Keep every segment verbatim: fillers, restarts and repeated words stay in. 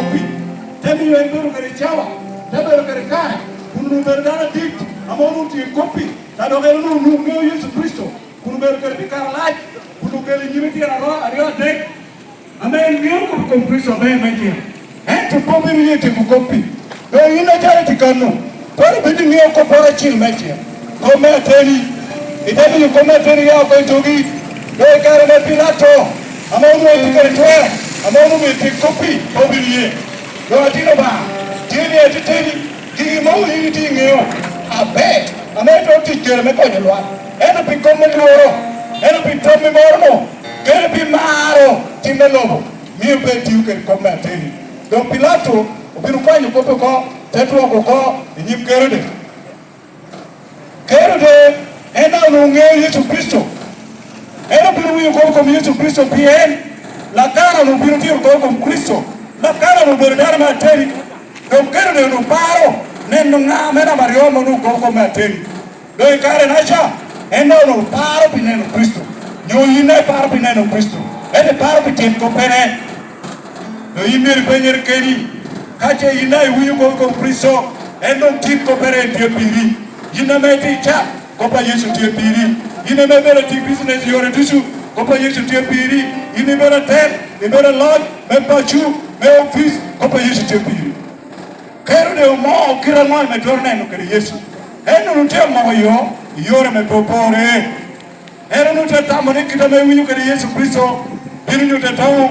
koppi, te miyo en bedo kede cawa, te bedo kede kare, kun onwoŋo bedo dano adit ame onwoŋo tye i koppi, ka dok en onwoŋo ŋeo Yecu Kricito, kun obedo kede pi kare alac, kun okelo i nyime tyen aryo, aryo adek, ame en ŋeo kop i kom Kricito aber meicel. Ento pe obino ye tyeko koppi. Doŋ yin acalo itye kano, twero bedo iŋeo kopporo acel meicel. Kop me ateni, ite miyo kop me ateni ya oko i togi. Doŋ i kare me Pilato, ame onwoŋo tye kede twero, ame onwoŋo myero tyek koppi, pe obino ye. Doŋ atin Obaŋa, tye ni ateteni, gigi mogo yin itye iŋeo aber, ame itwero tic kede me konyo lwak. Ento pi kop me lworo, ento pi tammi moro-nu, kede pi maro tim me lobo, mio pe itio kede kop me ateni. Doŋ Pilato obino kwanyo kop oko, te twoko oko i nyim Kerode. Kerode en daŋ onwoŋo ŋeo Yecu Kricito. En obino winyo kop i kom Yecu Kricito, pien Lakana onwoŋo bino tito kop i kom Kricito. Lakana onwoŋo obedo dano me ateni. Doŋ Kerode onwoŋo paro neno ŋa me namba aryo ame onwoŋo kop i kom me ateni. Doŋ i kare-naca, en daŋ onwoŋo paro pi neno Kricito. Nyo yin daŋ iparo pi neno Kricito, ento iparo pi tyen koppene? Doŋ yin myero ipenyere keni, ka ce yin daŋ iwinyo kop i kom Kricito, en doŋ tyen koppere en tye piri. Yin ame itye i cat, kop a Yecu tye piri. Yin ame ibedo atic bicinec i yore ducu, kop a Yecu tye piri. Yin ibedo atek, ibedo aloc me paco, me opic, kop a Yecu tye piri. Kerode omoo kite aŋo ame twero neno kede Yecu? En onwoŋo tye amoko yo i yore ame pe opore. En onwoŋo tye tamo ni kite ame ewinyo kede Yecu Kricito bino nyutte toŋo,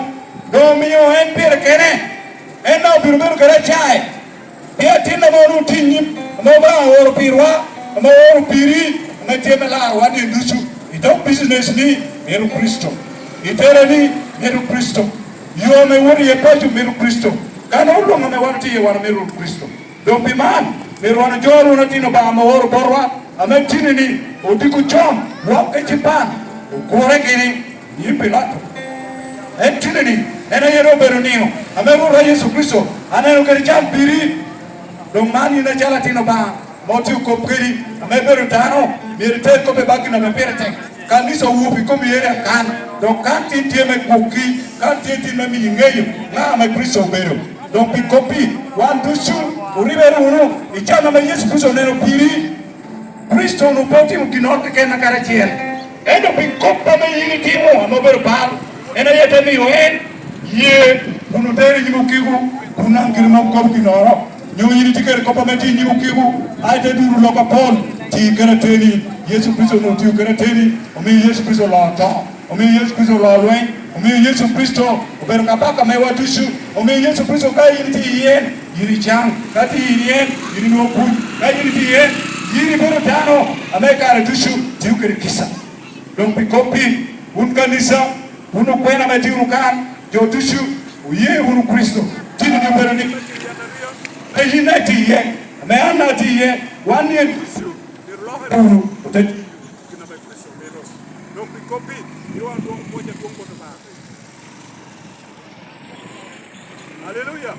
doŋ omio en pire kene, en daŋ obino bedo kede acae. Pi atin ame onwoŋo tye i nyim, ame Obaŋa ooro pirwa, ame ooro piri, ame tye me laro wan en ducu. I dog bicinec-ni, mito Kricito. I tereni, mito Kricito. Yo ame iwoto iye paco, mito Kricito. Kan olwoŋo ame wan otye iye, wan omito Kricito. Doŋ pi man, myero wan ojor wunu atin Obaŋa ame ooro botwa, ame tini-ni odiko con, lwak ecipan, ogure gini i nyim Pilato. En tini-ni, en aye doŋ obedo nino ame Rwotwa Yecu Kricito aneno kede can piri. Doŋ man yin acalo atin Obaŋa ame otio kop kedi, ame ibedo dano, myero iter kop i bak gin ame pire tek. Kanica owuok i komi eri akan, dok kan tin tye me gwokki, kan tye tin me miyi ŋeyo ŋa ame Kricito obedo. Doŋ pi koppi, wan ducu oribere wunu i can ame Yecu Kricito oneno piri. Kricito onwoŋo pe otimo ginnoro keken karacel, ento pi kop ame yin itimo ame obedo bal, en aye te miyo en ye kun otere i nyim okiko, kun daŋ gin mom kobo ginnoro. Nyo yin itye kede kop ame tye i nyim okiko, a ite duro lok apol, ti kede ateni. Yecu Kricito onwoŋo otio kede ateni, omio Yecu Kricito oloo to, omio Yecu Kricito oloo lweny, omio Yecu Kricito obedo kabaka mewa ducu, omio Yecu Kricito ka yin itye i en, yin icaŋ, ka tye yin i en, yin inwoŋo kuc, ka yin itye i en, yin ibedo dano ame i kare ducu tio kede kica. Doŋ pi koppi, wun kanica, wun okwena ame tye wunu kan, jo ducu, wuye wunu Kricito. Tito-ni obedo ni, pe yin daŋ itye iye, ame an daŋ atye iye, wan nyen wunu, ote. Aleluya.